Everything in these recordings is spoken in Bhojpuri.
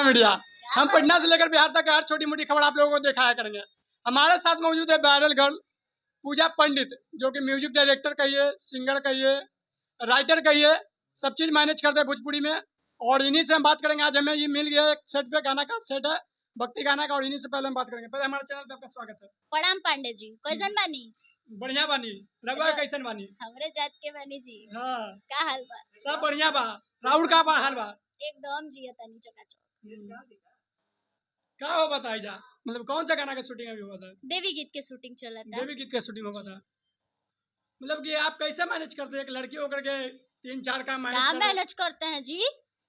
मीडिया। हम पटना से लेकर बिहार तक हर छोटी मोटी खबर आप लोगों को दिखाया करेंगे। हमारे साथ मौजूद है वायरल गर्ल पूजा पंडित, जो कि म्यूजिक डायरेक्टर कहिए, सिंगर कहिए, राइटर कहिए, सब चीज़ मैनेज करते हैं भोजपुरी में। और इन्हीं से हम बात करेंगे। आज हमें ये मिल गया एक सेट पे, गाना का सेट है, भक्ति गाना का, और इन्हीं से पहले हम बात करेंगे। पहले हमारे चैनल पे आपका स्वागत है। प्रणाम पांडे जी, कैसन बानी? बढ़िया बानी। रघुआ कैसन बानी? हमरे जात के बानी जी। हाँ, का हाल बा? सब बढ़िया बा। राउर का बा हाल बा? एकदम जिया तनी चकाचक। का हो बताई जा, मतलब कौन सा गाना का शूटिंग अभी हुआ था? देवी गीत के शूटिंग चलता। देवी गीत का शूटिंग हुआ था। मतलब कि आप कैसे मैनेज करते हैं, एक लड़की होकर के तीन चार काम मैनेज का करते हैं? मैनेज करते हैं जी?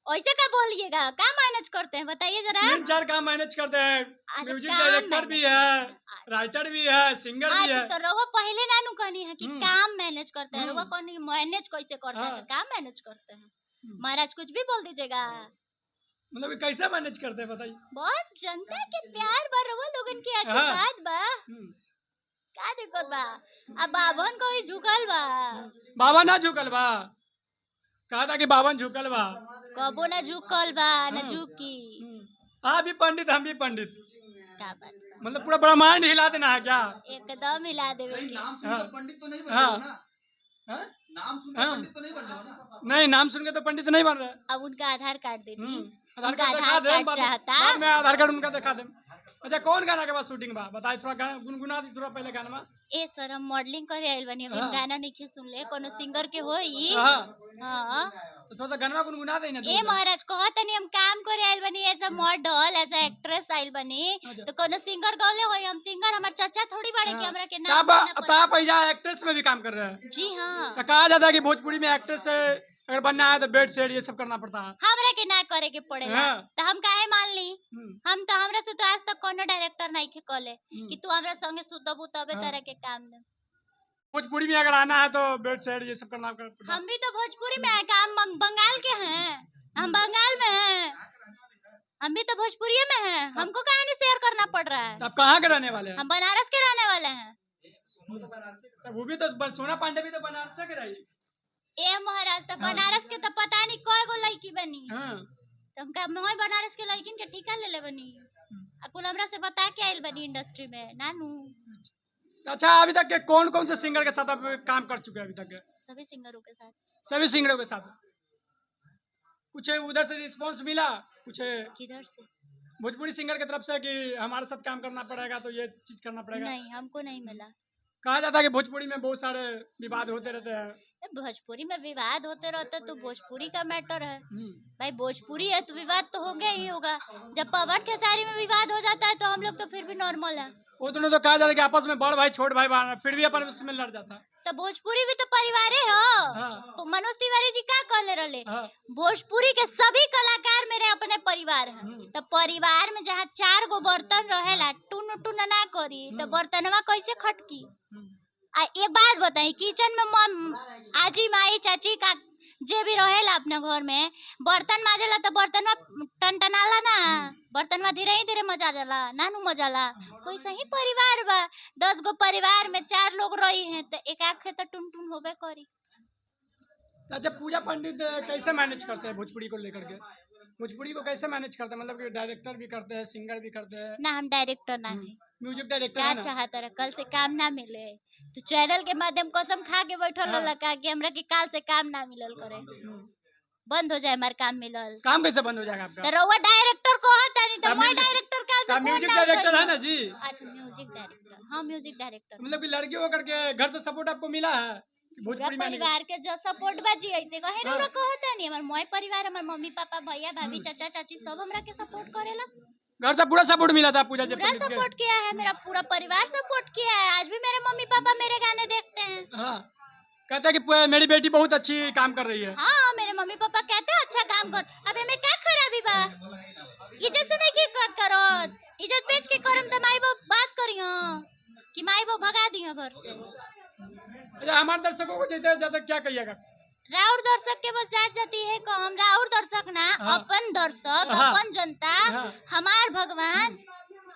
ऐसे का बोलिएगा, का मैनेज करते हैं बताइए जरा। तीन चार काम मैनेज करते हैं। अच्छा, म्यूजिक काम डायरेक्टर भी मैनेज है, करते हैं। राइटर भी है, सिंगर भी अच्छा है। तो रउआ पहले नानू कहनी है कि काम मैनेज करते हैं। रउआ कहनी मैनेज कैसे करते हैं? हाँ। तो काम मैनेज करते हैं। महाराज कुछ भी बोल दीजिएगा। मतलब कि कैसे मैनेज करते हैं बताइए। बस जनता के प्यार बा, रउआ लोगन के आशीर्वाद बा। का दिक्कत बा? अब बाबन कोई झुकल बा? बाबा ना झुकल बा, कहा था कि बाबन झुकल बा। कबो ना झुकल बा ना हाँ। झुकी। आप भी पंडित, हम भी पंडित, का बात बा? मतलब पूरा ब्रह्मांड हिला देना है क्या? एकदम हिला देवे नहीं, के। नाम हाँ। सुनकर पंडित तो नहीं बन हाँ। रहे हो ना? हाँ? नाम सुनकर हाँ। पंडित तो नहीं बन रहे हो ना? नहीं, नाम सुन के तो पंडित नहीं बन रहे। अब उनका आधार कार्ड दे दी। आधार उनका कार्ड दिखा आधार दे, कार्ड बाद चाहता। बाद में आधार कार्ड उनका दिखा दे। अच्छा, कौन गाना के बाद शूटिंग बा बताई? थोड़ा गाना गुनगुना दी थोड़ा पहले गाना में। ए सर, हम मॉडलिंग करे आइल बानी, अभी हम हाँ। गाना नहीं सुन ले, कोनो सिंगर के होई। हाँ, हाँ तो थोड़ा सा गाना गुनगुना दे ना। ए महाराज कहत तनी हम काम करे आइल बानी, as a model, as a actress आइल बानी। अच्छा। तो कोनो सिंगर गौले होई, हम सिंगर हमार चाचा थोड़ी बाड़े कि हाँ। हमरा के नाम ताप सुनना पड़े। ताप ऐजा एक्ट्रेस में भी काम कर रहे हैं। जी हाँ। तो कहा जाता है कि भोजपुरी में एक्ट्रेस अगर बनना है तो बेड सेड ये सब करना पड़ता है। हमरा के ना करे के पड़ेला। हाँ। तो हम काहे मान ली? हम तो हमरा से तो आज तक कोनो डायरेक्टर नहीं के कहले कि तू हमरा संगे सुतबू तबे हाँ। तरह के काम दे। भोजपुरी में अगर आना है तो बेड सेड ये सब करना पड़ता है। हम भी तो भोजपुरी में आए, का हम बंगाल के हैं? हम बंगाल में हैं, हम भी तो भोजपुरी में हैं। हमको काहे नहीं शेयर करना पड़ रहा है? तो आप कहाँ के रहने वाले हैं? हम बनारस के रहने वाले हैं। तो वो भी तो सोना पांडे भी तो बनारस के रही। ए महाराज, तो हाँ। बनारस के तो पता नहीं कय गो लड़की बनी। हाँ। तो हमका मैं बनारस के लड़किन के ठिका ले ले बनी। आ कुल हमरा से बता के आइल बनी इंडस्ट्री में नानू। तो अच्छा, अभी तक के कौन कौन से सिंगर के साथ आप काम कर चुके हैं अभी तक के? सभी सिंगरों के साथ। सभी सिंगरों के साथ। कुछ उधर से रिस्पांस मिला कुछ? किधर से? भोजपुरी सिंगर की तरफ से कि हमारे साथ काम करना पड़ेगा तो ये चीज करना पड़ेगा। नहीं, हमको नहीं मिला। कहा जाता है कि भोजपुरी में बहुत सारे विवाद होते रहते हैं। ए, भोजपुरी में विवाद होते रहते तो भोजपुरी का मैटर है भाई। भोजपुरी है तो विवाद तो होंगे ही होगा। जब पवन खेसारी में विवाद हो जाता है तो हम लोग तो फिर भी नॉर्मल है। वो दोनों तो कहा जाता है कि आपस में बड़ भाई छोट भाई बन, फिर भी अपन उसमें लड़ जाता है। तो भोजपुरी भी तो परिवार हो। हाँ। तो मनोज तिवारी जी का कहले रहे, हाँ। भोजपुरी के सभी कलाकार मेरे अपने परिवार हैं। तो परिवार में जहाँ चार गो बर्तन रहेला, टुन टुन ना करी तो बर्तनवा कैसे खटकी? आ एक बात बताई, किचन में आजी माई चाची का जे भी रहेला अपने घर में बर्तन माजेला तो बर्तनवा टनटनाला ना, बर्तनवा धीरे ही धीरे मजा जाला नानू मजाला। कोई सही परिवार बा, 10 गो परिवार में 4 लोग रही हैं तो एक आँख तो टुन टुन होबे करी। तो अच्छा, पूजा पंडित कैसे मैनेज करते हैं भोजपुरी को लेकर के? भोजपुरी को कैसे मैनेज करते हैं? मतलब कि डायरेक्टर भी करते हैं, सिंगर भी करते हैं। ना, हम डायरेक्टर ना है। म्यूजिक डायरेक्टर क्या है ना? चाहता रहा कल से काम ना मिले तो चैनल के माध्यम कसम खा के बैठल हाँ। रहल का कि हमरा के काल से काम ना मिलल करे, बंद हो जाए हमार काम मिलल। काम कैसे बंद हो जाएगा आपका? तो रउआ डायरेक्टर कहता नहीं तो आप मैं म्यूजिक- डायरेक्टर काल से आप फोन म्यूजिक ना डायरेक्टर है उठाई। ना जी? अच्छा, म्यूजिक डायरेक्टर, हाँ म्यूजिक डायरेक्टर। मतलब कि लड़की होकर के घर से सपोर्ट आपको मिला है पूरा भोजपुरी में आने के? परिवार के जो सपोर्ट बा जी, ऐसे कहे हाँ। रउआ कहता नहीं। हमार मोय परिवार, हमार मम्मी पापा भैया भाभी चाचा चाची सब हमरा के सपोर्ट करेला। घर से पूरा सपोर्ट मिला था पूजा जी पूरा पंडित के? सपोर्ट किया है, मेरा पूरा परिवार सपोर्ट किया है। आज भी मेरे मम्मी पापा मेरे गाने देखते हैं। हाँ, कहते हैं कि मेरी बेटी बहुत अच्छी काम कर रही है। हाँ, मेरे मम्मी पापा कहते हैं अच्छा काम कर। अबे मैं क्या खराबी बा, इज्जत से नहीं की करो, इज्जत बेच के करम तो माई बाप बात करियो कि माई बाप भगा दियो घर से। अच्छा, हमारे दर्शकों को ज्यादा ज्यादा क्या कहिएगा? राउर दर्शक के बस जात जाती है को हम राउर दर्शक ना, हाँ। अपन दर्शक, हाँ। अपन जनता, हाँ। हमार भगवान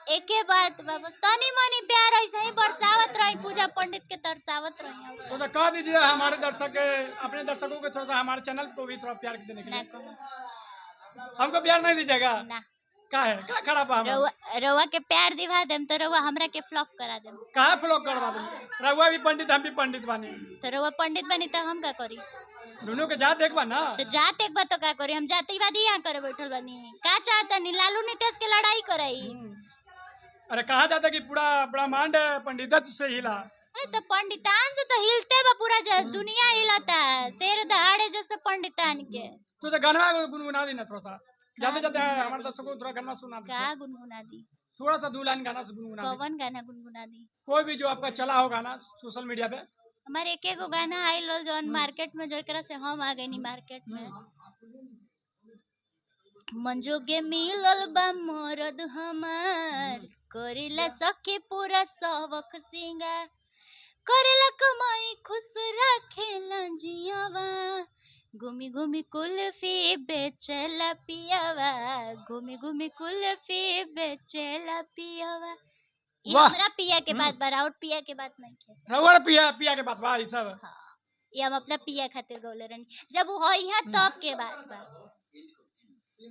एके बात बा, बस तनी मनी प्यार ऐसे ही बरसावत रही, पूजा पंडित के तरसावत रही। तो कह दीजिए हमारे दर्शक के, अपने दर्शकों को थोड़ा सा हमारे चैनल को भी थोड़ा प्यार देने के ना लिए। कहो हमको प्यार नहीं दीजिएगा? ना। का है का खराब बा हमरा? रउआ रउआ के प्यार दिवा देम तो रउआ हमरा के फ्लॉप करा देम। काहे फ्लॉप करवा देम? रउआ भी पंडित, हम भी पंडित बानी। तो रउआ पंडित बनी तो हम का करी? दोनों के जात एक बा ना। तो जात एक बात तो का करी? हम जातिवादी यहाँ करे बैठल बानी। का चाहतनी लालू नीतीश के लड़ाई कराई? अरे कहा जाता कि पूरा ब्रह्मांड पंडित से हिला। अरे तो पंडितान से तो हिलते बा पूरा दुनिया हिलता, शेर दहाड़े जैसे पंडितान के। तो से गाना गुनगुना दी ना थोड़ा सा, जाते जाते हमारे दर्शकों को थोड़ा गाना सुना दी। का गुनगुना दी? थोड़ा सा दो लाइन गाना से गुनगुना दी। कौन गाना गुनगुना दी? कोई भी जो आपका चला हो गाना सोशल मीडिया पे। हमारे एक एगो गाना आइल रहो जौन मार्केट में, जेकरा से हम आ गईनी मार्केट में। मंजोगे मिलल बा मरद हमार, करेला सखी पूरा सबक सिंगार, करेला कमाई खुश रखेला जियावा, घूमी घूमी कुल्फी बेचेला पियावा, घूमी घूमी कुल्फी बेचेला पियावा। ई वाह। हमरा पिया के बात बा, और पिया के बात नहीं है। रउआ पिया पिया के बात बा ई सब। हाँ, ये हम अपना पिया खातिर गौले रहनी, जब वो होई है तब के बात बा।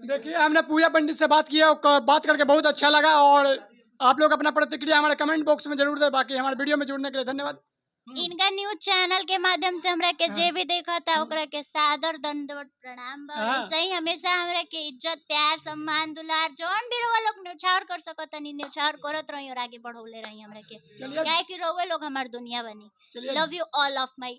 देखिए हमने पूजा पंडित से बात किया और बात करके बहुत अच्छा लगा, और आप लोग अपना प्रतिक्रिया हमारे कमेंट बॉक्स में जरूर दें। बाकी हमारे वीडियो में जुड़ने के लिए धन्यवाद। इनका न्यूज चैनल के माध्यम से हमरा के जे भी देखता ओकरा के सादर दंडवत प्रणाम बा। हाँ। ऐसे ही हमेशा हमरा के इज्जत प्यार सम्मान दुलार जौन भी रउआ लोग न्यौछावर कर सकतनी न्यौछावर करत रही और आगे बढ़ौले रही हमरा के, चलिए काहे कि रउआ लोग हमार दुनिया बनी। चलिए love you all of my